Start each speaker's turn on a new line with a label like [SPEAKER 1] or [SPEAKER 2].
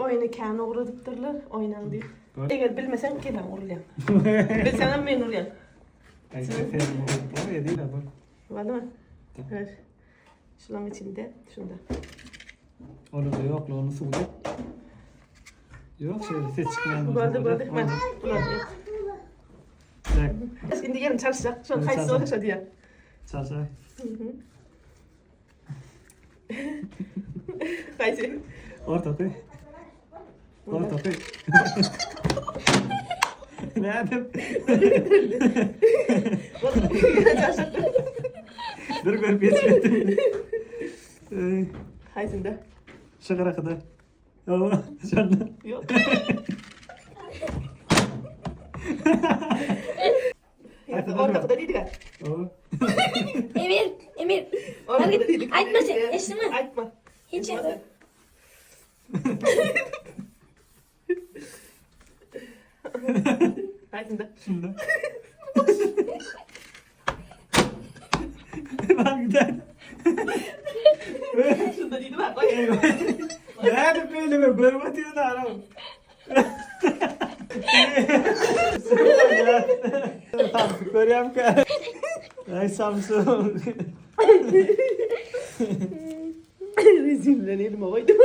[SPEAKER 1] oýny kän ugradypdyrlar, oýnaň diýip. Eger bilmeseň gene urulýaň. Bilseňem men urýan. Boldumy? Ber. Şulaň içinde, şunda.
[SPEAKER 2] Olarda ýoklugyny subut et. Ýok, şeýle ses çykmaýan bolsa.
[SPEAKER 1] Boldy, boldy. Men bular ýok.
[SPEAKER 2] Tak.
[SPEAKER 1] Indi ýerini çalyşjak. Şol haýsy bolsa şo diýýär.
[SPEAKER 2] Çalşaý.
[SPEAKER 1] Haýsy?
[SPEAKER 2] Ortaky. Ortaky. Nädip? Bir görüp ýetişmedim.
[SPEAKER 1] Haýsynda?
[SPEAKER 2] Şygyrakyda. Hawa, şonda.
[SPEAKER 1] Ýok. Ortakyda diýdik-ä.
[SPEAKER 2] Hawa.
[SPEAKER 3] Emir, Emir.
[SPEAKER 1] Ortakyda diýdik.
[SPEAKER 3] Aýtma sen, eşitme.
[SPEAKER 1] Aýtma.
[SPEAKER 3] Hiç ýerde.
[SPEAKER 1] Haýsynda?
[SPEAKER 2] Şunda. Bak gider.
[SPEAKER 1] Şunda diýdim ha, goý.
[SPEAKER 2] Nädip beýle bir görüp otyryn aram. Samsyk görýämkä. Aý samsyk.
[SPEAKER 1] Rezil bilen elime goýdum.